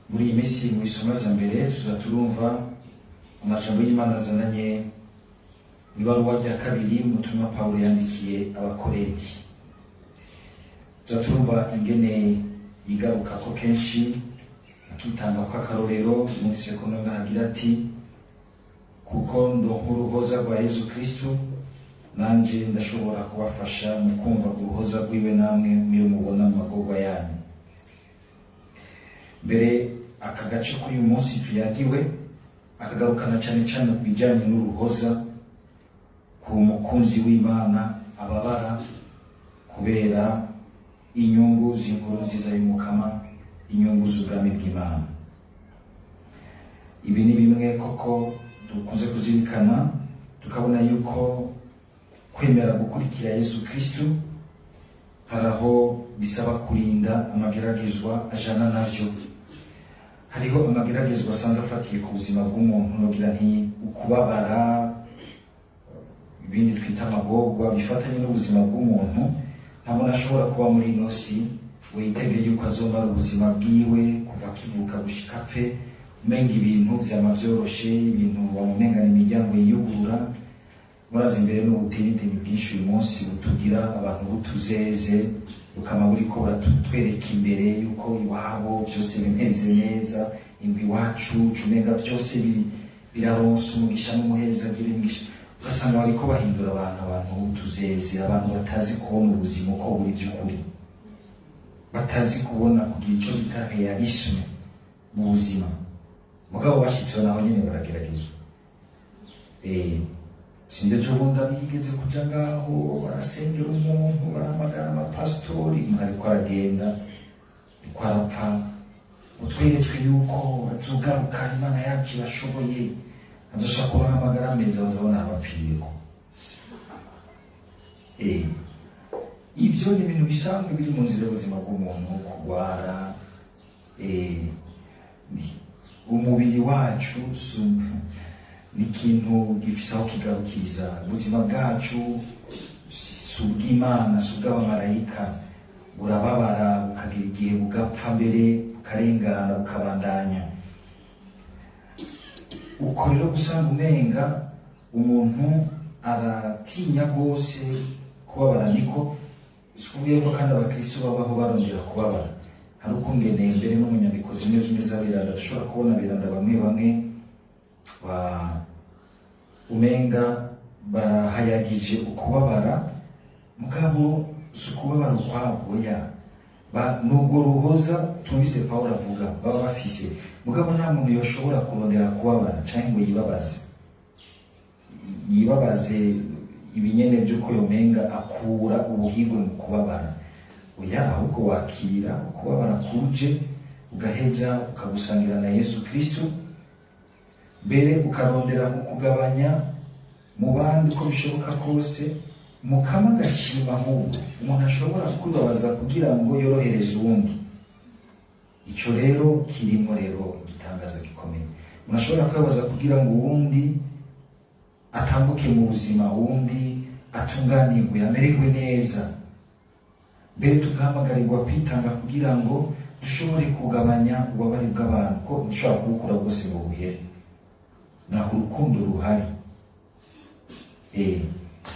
Muri iyi minsi, mu isomwa rya mbere, tuza turumva amajambo y'Imana azananye ibaruwa rya kabiri umutumwa Pawulo yandikiye Abakorenti. Tuza turumva ingene yigaruka ko kenshi akitanga ko akarorero. Mwumvise ko none agira ati: "Kuko ndonka uruhoza rwa Yezu Kristu, nanje ndashobora kubafasha mu kumva uruhoza rwiwe namwe muyo mubona mu magorwa yanyu." Mbere aka gace kuri uyu munsi tuyagiwe akagarukana cyane cyane ku bijyanye n'uruhoza ku mukunzi w'Imana ababara kubera inyungu z'inkuru nziza y'Umukama, inyungu z'ubwami bw'Imana. Ibi ni bimwe koko dukunze kuzirikana, tukabona yuko kwemera gukurikira Yesu Kristu hari aho bisaba kurinda amageragezwa ajana navyo. Hariho amageragezwa asanzwe afatiye ku buzima bw'umuntu, nogira nti ukubabara, ibindi twita amagorwa bifatanye n'ubuzima bw'umuntu. Ntabwo ashobora kuba muri ino si ngo yitege yuko azomara ubuzima bwiwe kuva akivuka gushika apfe umenga ibintu vyama vyoroshe, ibintu bamumenga ni imiryango yiyugurura. Murazi imbere n'ubutinitini bwinshi uyu munsi butugira abantu butuzeze, bukama buriko buratwereka imbere yuko iwabo vyose bimeze neza, ingwe iwacu umenga vyose biraronsa umugisha n'umuhezagiro, imigisha. Ugasanga bariko bahindura abantu b'utuzeze, abantu batazi kubona ubuzima uko buri by'ukuri, batazi kubona kugira ico bita réalisme mu buzima. Mugabo bashitseho naho nyene barageragezwa. Sinzi, ejo bundi abigeze kuja ngaho barasengera umuntu, baramagana amapasitori, umuntu ariko aragenda, ariko arapfa. Utweretswe yuko azogaruka, Imana yacu irashoboye, azoshobora kuronka amagara meza, bazabona abapfiriyeko. Ivyo ni ibintu bisanzwe biri mu nzira y'ubuzima bw'umuntu, kugwara. Umubiri wacu ni ikintu gifise aho kigarukiriza. Ubuzima bwacu si ubw'Imana, si ubw'abamarayika. Burababara, bukagira igihe bugapfa, mbere bukarengana, bukabandanya uko. Rero gusanga umenga umuntu aratinya rwose kubabara, niko si ko kandi abakristo babaho barondera kubabara. Hari ukungene mbere no mu nyandiko zimwe zimwe z'aberanda dushobora kubona aberanda bamwe bamwe ba umenga barahayagije ukubabara, mugabo si ukubabara ukwabwo ya nubwo ruhoza tumvise Pawulo avuga baba bafise. Mugabo nta muntu yoshobora kurondera kubabara canke ngo yibabaze, yibabaze ibinyene by'uko yomenga akura ubuhigwe mu kubabara. Oya, ahubwo wakira ukubabara kuje, ugaheza ukagusangira na Yesu Kristo, mbere ukarondera kukugabanya mu bandi uko bishoboka kose. Mukama agashima ahubwo umuntu ashobora kwibabaza kugira ngo yorohereze uwundi. Ico rero kirimo rero igitangaza gikomeye: umuntu ashobora kwibabaza kugira ngo uwundi atambuke mu buzima, uwundi atunganirwe, amererwe neza. Mbere tugahamagarirwa kwitanga kugira ngo dushobore kugabanya ububabare bw'abantu, ko dushobora kubukura bwose ngo buhere naho urukundo ruhari.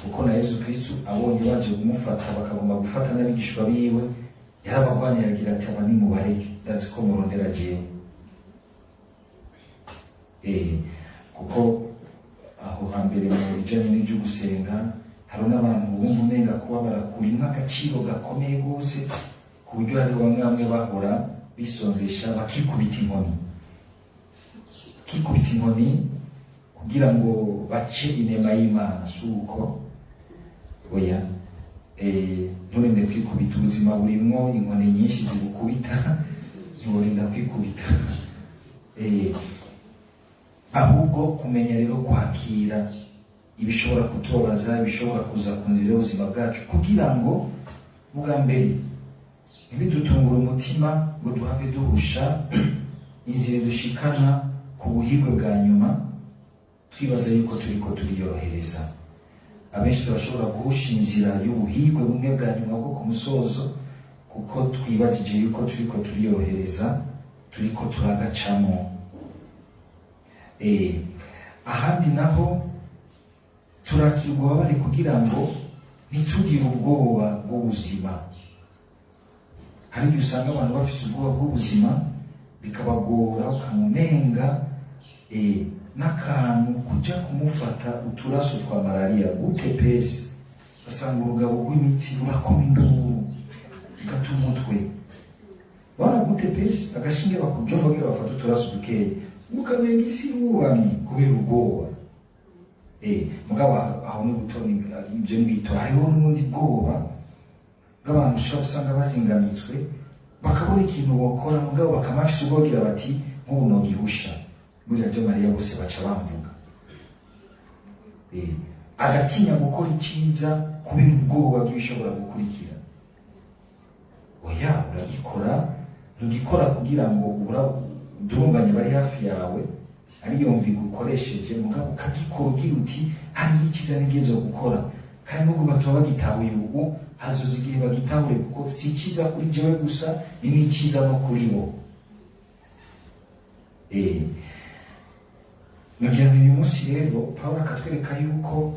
Kuko na Yesu Kristu abonye baje kumufata, bakagomba gufata n'abigishwa biwe, yarabagwaniye agira ati: "Aba nimubareke, ndazi ko murondera jewe." Kuko aho hambere mu bijanye n'ivyo gusenga, hari n'abantu bumva umenga kubabara kurimwo agaciro gakomeye rwose, ku buryo hariho bamwe bamwe bahora bisonzesha bakikubita inkoni, bakikubita inkoni kugira ngo bace inema y'Imana. Si uko, oya. Nturinde kwikubita, ubuzima burimwo inkoni nyinshi zigukubita, ntiworinda kwikubita. Ahubwo kumenya rero kwakira ibishobora kutubabaza, ibishobora kuza ku nzira y'ubuzima bwacu, kugira ngo bwa mbere ntibidutungure umutima ngo duhave duhusha inzira dushikana ku buhigwe bwa nyuma, twibaza yuko turiko turiyorohereza. Abenshi turashobora guhusha inzira y'ubuhigwe bumwe bwa nyuma bwo ku musozo kuko twibagije yuko turiko turiyorohereza. Turiko turagacamo. Ahandi naho turakira ububabare kugira ngo ntitugire ubwoba bw'ubuzima. Hari igihe usanga abantu bafise ubwoba bw'ubuzima, bikabagora, ukamunenga n'akantu kuja kumufata uturaso twa malariya gute pesi, ugasanga urugabo rw'imitsi rurakoma induru, bigata umutwe. Bana gute pesi agashinge bakujomba kugira bafate uturaso dukeya, ukamenga isi irubamye kubera ubwoba. Mugabo aho ni gutoni ibyo nibito. Hariho n'ubundi bwoba bw'abantu ushobora gusanga bazingamitswe, bakabona ikintu bokora, mugabo bakaba bafise ubwogira bati: "Nk'ubu nogihusha muri Radio Mariya, bose baca bamvuga." Agatinya gukora icyiza kubera ubwoba bw'ibishobora gukurikira. Oya, uragikora, ntugikora kugira ngo udurunganye bari hafi yawe, ariyo mvigo ukoresheje, mugabo ukagikora ugira uti: "Hariho icyiza ntegerezwa gukora." Kandi nubwo bataba bagitahuye ubu, hazoza igihe bagitahure, kuko si icyiza kuri jewe gusa, ni n'icyiza no kuri bo. Nagira ngo uyu munsi rero Pawulo akatwereka yuko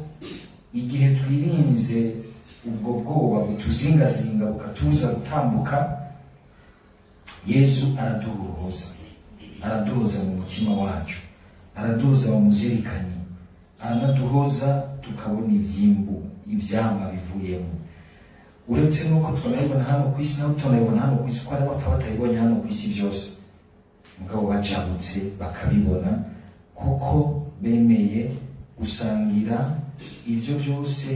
igihe twirinze ubwo bwoba butuzingazinga, bukatuza gutambuka, Yezu araduha uruhoza, araduhoza mu mutima wacu, araduhoza mu muzirikanyi, aranaduhoza tukabona ivyimbu, ivyama bivuyemo. Uretse nuko tunabibona hano ku isi, naho tunabibona hano ku isi, ko hari abapfa batabibonye hano ku isi byose, mugabo bajabutse bakabibona, kuko bemeye gusangira ivyo byose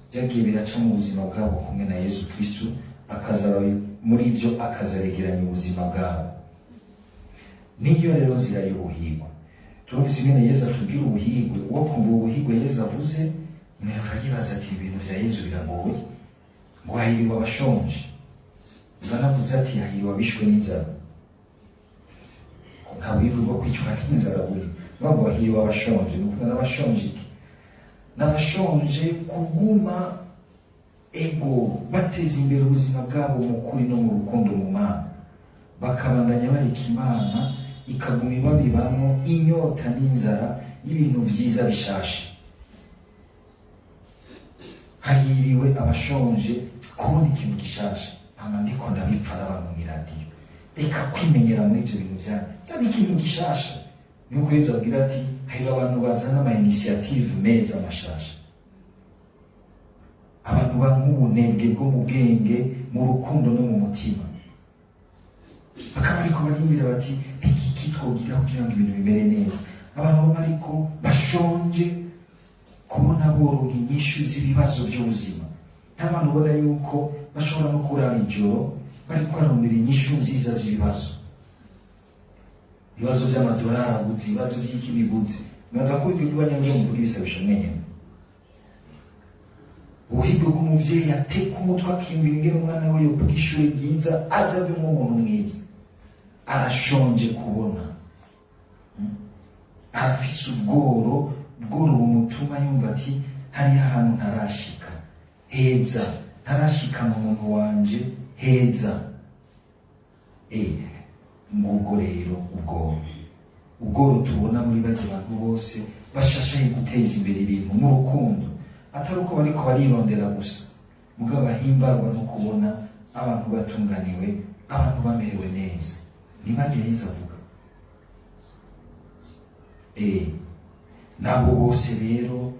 byagiye biraca mu buzima bwabo kumwe na Yesu Kristu, akaza muri byo, akazaregeranya ubuzima bwabo. Niyo rero nzira y'ubuhigwe. Turumvise ingene Yesu atubwira ubuhigwe. Uwo kumva ubuhigwe Yesu avuze, mweva yibaza ati: "Ibintu vya Yesu biragoye." Ngo hahiriwe abashonje, uranavuze ati: "Hahiriwe abishwe n'inzara." Nta buhigwe bwo kwicwa n'inzara buri. Ngo hahiriwe abashonje, ni ukuvuga n'abashonje iki? N'abashonje kuguma ego bateza imbere ubuzima bwabo mu kuri no mu rukundo mu Mana, bakabandanya bareka Imana ikaguma ibabibamwo inyota n'inzara y'ibintu vyiza bishasha. Hahiriwe abashonje kubona ikintu gishasha. Ntama ndiko ndabipfa n'abantu mw'iradiyo, reka kwimenyera muri ivyo bintu vyanyu, zana ikintu gishasha. Nuko Yezu abwira ati: "Hahiriwe abantu bazana ama initiative meza mashasha, abantu banka ubunebwe bwo mu bwenge, mu rukundo no mu mutima, bakaba ariko bariyumvira bati: 'Iki twogira kugira ngo ibintu bimere neza.'" Abantu baba ariko bashonje kubona boronka inyishu z'ibibazo by'ubuzima. N'abantu ubona yuko bashobora no kurara ijoro bariko bararondera inyishu nziza z'ibibazo, ibibazo by'amadolari abuze, ibibazo by'iki bibuze. Mwaza ko ibyo bw'abanyamuryango muvuga ibisabisho mwenyene. Ubuhigwe bw'umuvyeyi ateka umutwe akiyumvira ingene umwana we yokwiga ishuri ryiza, aza avemo umuntu mwiza. Arashonje kubona, arafise ubworo, ubworo bumutuma yumva ati: "Hariho ahantu ntarashika heza, ntarashikana umuntu wanje heza." Ngubwo rero ubworo, ubworo tubona muri barya bantu bose bashashaye guteza imbere ibintu mu rukundo, atari uko bariko barirondera gusa, mugabo bahimbarwa no kubona abantu batunganiwe, abantu bamerewe neza. Ntibagire Yezu avuga. Nabo bose rero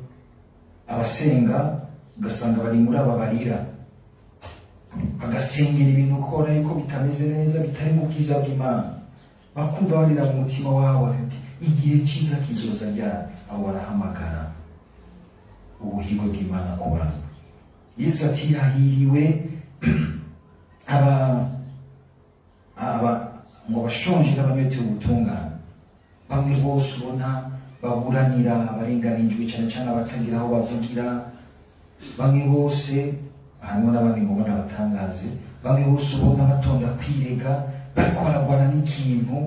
abasenga, ugasanga bari muri aba barira, bagasengera ibintu ukabona yuko bitameze neza, bitari mu bwiza bw'Imana, bakumva barira mu mutima wabo ati: "Igihe cyiza kizoza ryari?" Abo barahamagara ubuhigwe bw'Imana ku bantu. Yesu ati: "Hahiriwe aba ngo abashonje n'abanyotewe ubutungane." Bamwe bose ubona baburanira abarenganijwe, cyane cyane abatagira aho bavugira. Bamwe bose harimo n'abandi ngo ndabatangaze, bamwe bose ubona batonda kwirega, bariko baragwana n'ikintu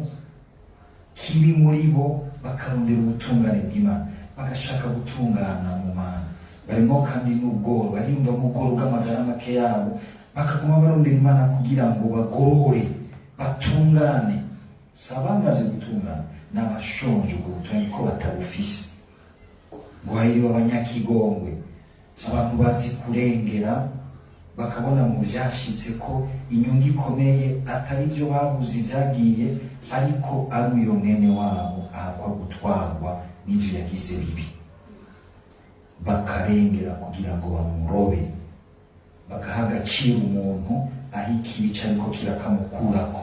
kibi muri bo, bakarondera ubutungane bw'Imana, bagashaka gutungana mu Mana. Barimo kandi n'ubworo, bariyumvamo ubworo bw'amagara make yabo, bakaguma barondera Imana kugira ngo bagorore, batungane. Si abamaze gutungana, ni abashonje ubwo butungane ko batabufise. Ngo hahiriwe abanyakigongwe, abantu bazi kurengera, bakabona mu vyashitse ko inyungu ikomeye atari ibyo babuze ibyagiye, ariko ari uyo mwene wabo ahakwa gutwarwa n'ivyo yagize bibi, bakarengera kugira ngo bamurobe, bagaha agaciro umuntu aho ikibi cariko kirakamukurako,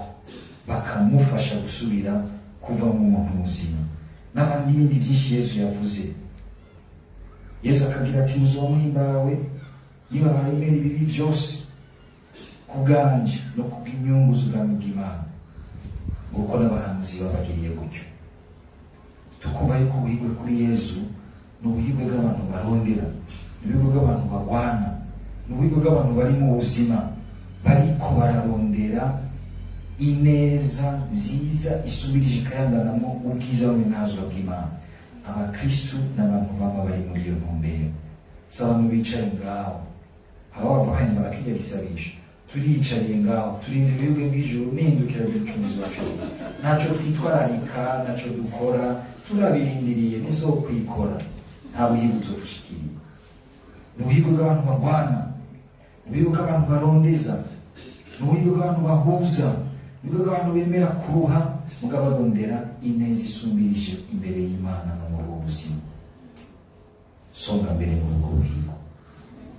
bakamufasha gusubira kuva mu muntu muzima, n'abandi bindi byinshi Yesu yavuze. Yesu akagira ati: "Muzoba muhimbawe niba baremera ibibi vyose ku bwanje no kubw'inyungu z'ubwami bw'Imana, nguko n'abahanuzi babagiriye gutyo." Tukumva yuko ubuhigwe kuri Yesu ni ubuhigwe bw'abantu barondera, ni ubuhigwe bw'abantu bagwana, ni ubuhigwe bw'abantu bari mu buzima bariko bararondera ineza nziza isubirije ikayanganamo ubwiza bw'inazwa bw'Imana. Abakristu n'abantu bama bari muri iyo ntumbero, si abantu bicaye ngaho haba bava hanyuma bakirya gisabisho, turiyicariye ngaho turindira ubuhigwe bw'ijuru n'ihindukira ry'umucunguzi wacu, ntacyo twitwararika, ntacyo dukora, turabirindiriye bizokwikora. Nta buhigwe uzofushikiriye. Ni ubuhigwe bw'abantu barwana, ni ubuhigwe bw'abantu barondeza, ni ubuhigwe bw'abantu bahuza, ni ubuhigwe bw'abantu bemera kuruha mugabo barondera ineza isumbirije imbere y'Imana no muri ubu buzima. Songa mbere muri ubwo buhigwe.